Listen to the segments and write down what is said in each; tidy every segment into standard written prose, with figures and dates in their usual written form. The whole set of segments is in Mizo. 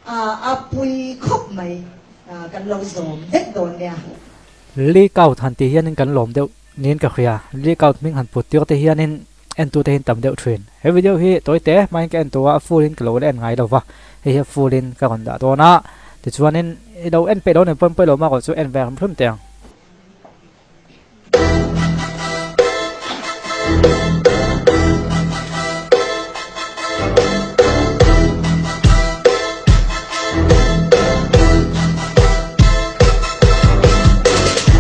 A pui khawp mai kan lo zawm vek dawn nia. Leak out han tih hianin kan lawm deuh niin ka hria. Leak out hming han put tir te hianin entute hi an tam deuh thin. He video hi tawi te hmain ka en tawh a, a full in ka lo la en ngai lo va, hei hi a full in ka rawn dah dawn a, tichuanin i lo en peih lo nen pawn pawi lo mah chu en ve hrim hrim teh ang.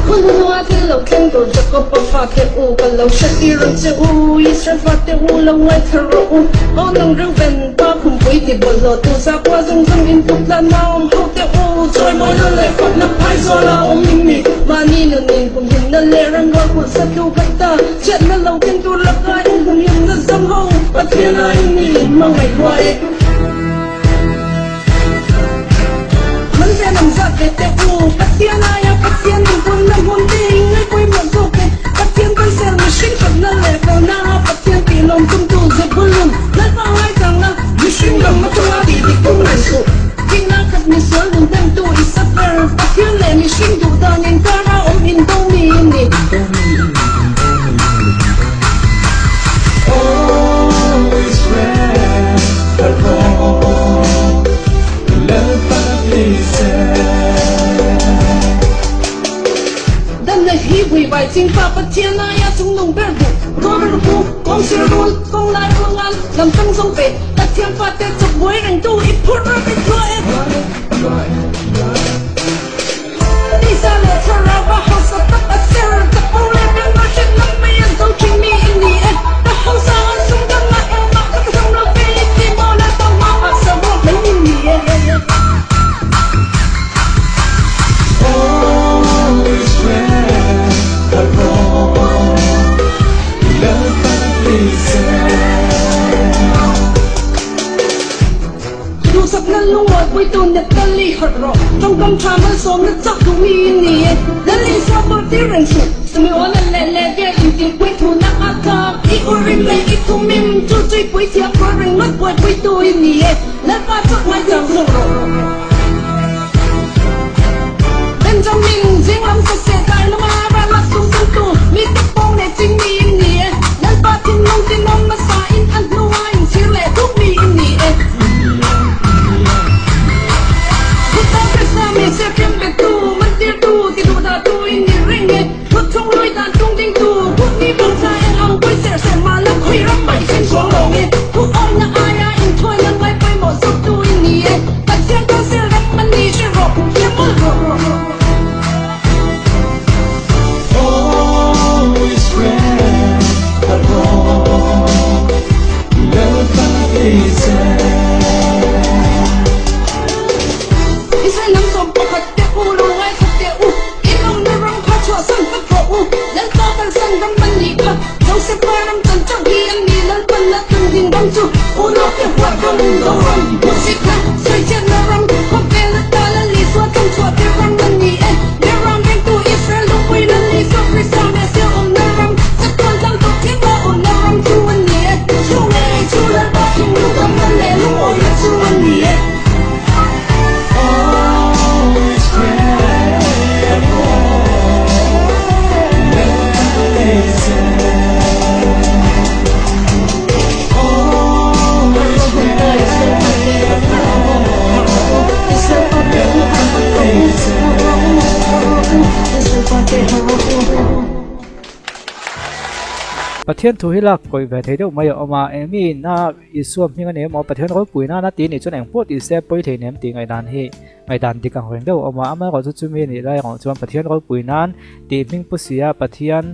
Hun hnua thil lo thleng tur Jakob-a fate u ka lo hre tir ang che u, Israel fate u lo ngaithla rawh u. Aw nang Reuben pa khumpui ti bawlhhlawh tu sakhua zawng zawng in tuk tlan naum ho te u, chawi mawina leh fakna phai zawl a awm in mi mahni nunin kumhimna leh ranrual kulh sa tu khat ta chhiatna lo keng tur laka in humhimna zawng ho Pathian-a in mi hmangaih huai e. Man ve lam zat ve teh u, Pathian aia Pathian in punna hmun te in ngaihpawimawh zawk e. Pathian kawisel mihring thatna leh felna a Pathian tih lawm tumtu Zebulun Lalpa ngaithlang la, mihring lam atanga tih dik tum reng suh. Thihna khat misual nun hnemtu i suffer, Pathian leh mihring duh dan inkara awm indo mi i ni. Danna hi vui vai ching pa Pathian aia chungnung ber duh Dawr ru kawng sir rul kawng lai rul ngan lam tang zawng ve Pathian fate chawk buai reng tu i phur ram i tluah e. Nisa leh thlarau a hausa tak a ser Chapo leh bengvar hriat lam mai an zo thin mi i ni e Ka hausa an sum dang ah engmah ka tlawm lo ve i ti maw la tawng hma ah saruak mai min ni e. Duhsakna lungawi puitu Neptali harh rawh. Tawngkam tha malsawmna chak duh mi i ni e. Lal Isua pawh tir reng suh. Simeona leh Levia intinpui thuna a tlak. I urim leh i thumim chu chuipui thiam rual ringawt buaipuitu i ni e. Lalpa chawt ngaihchang zawk rawh. Benjamin zinglam saseh tlai lama ral a sum tumtu mite pawng leh ching mi i ni e. Lalpa thinlung tinawm hmasa in a hnua inchhir leh dup mi i ni e. Khuta Krista mi serhkem betu, mantirtu, tiduhdahtu i ni reng e. Kutthung lui dan tung dingtu, kutni pawngsa eng ang pui serh serh mah la khawi ram mai sin chuang lo nge. Thu awmna aia inthuaina ngai pawimawh zawktu i ni e. Pathian council ram a ni hre rawh, hre mawlh rawh. Israel lam 11 te u, lo ngaithla teh u, in awmna ram kha chhuahsan vat rawh u, Lalpa kalsan ram an nih kha, Josefa ram chan chauh hi an ni, Lalpan a tlung ding ram chu unau te huat ram, do ram, hmuhsit na, sawichhiatna ram, khawvel ata Lal Isua tlung chhuah tir ram an ni e, Ram vengtu Israel lungpui Lal Isua Krista Messiah awmna ram, chatuan tlang tawp thleng a awmna ram chu an ni e, chu ngei chu Lalpa thinlung damna leh lungawina chu an ni e. Pathian thu hi lak kawih ve thei deuh mai a awm a, eng mi in a Isua hming a ni emaw Pathian ropui nana tih nih chuan eng pawh tih se pawi thei nem tih ngaihdan hi ngaihdan dik ang reng deuh a awm a, amaherawh chu chumi a nih lai erawh chuan Pathian ropui nan tih hming pu sia Pathian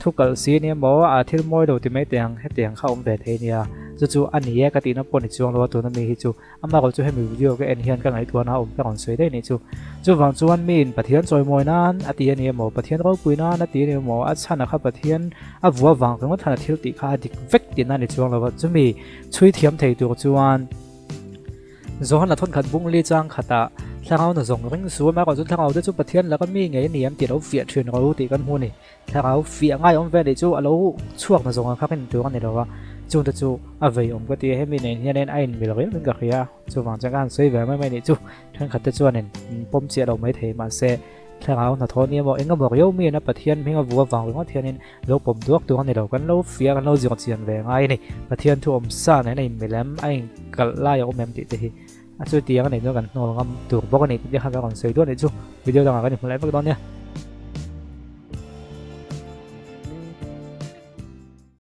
Thu kalh si nia maw, a thil mawi lo ti mai teh ang, hetiang kha awm ve thei nia. Chu chu a ni e ka tihna pawh ni chuang lo a tuna mi hi chu. Amah erawh chu hemi video ka en hian ka ngaihtuahna a awm ka rawn sawi daih nih chu. Chuvang chuan miin Pathian chawimawi nan a ti a ni emaw, Pathian ropui nan a ti a ni emaw, a chhan a kha Pathian a vua vang ringawt khan a thil tih kha a dik vek tihna a ni chuang lo a. Chumi chhui thiam thei tur chuan. Johan-a thawnkhat bung li chang khatah thlarau na zawng ring su a, amaherawh chu thlarau te chu Pathian laka mi ngei a ni em tih a lo fiah thin ro tih kan hmu a ni. Thlarau fiah ngai awm ve nih chu a lo chhuak na zawng ang kha ka intur a ni lo a. Chungte chu a vei awm ka ti a, hemi nen hianin a inmil riau in ka hria a, chuvang chuan ka han sawi ve mai mai nih chu. Thenkhatte chuanin min pawm chiah lo maithei mahse thlarau hnathawh ni emaw eng emaw riau miin a Pathian hming a vu avang ringawt hianin lo pawm duak tur a ni lo, kan lo fia kan lo zir chian ve ngai a ni. Pathian thu awm sa nen a inmil em, a inkalh lai a awm em tih te hi a chutiang a nih chuan kan hnawl ngam tur bawk a ni tih te kha ka rawn sawi duah nih chu. Video dangah kan inhmu leh vek dawn nia.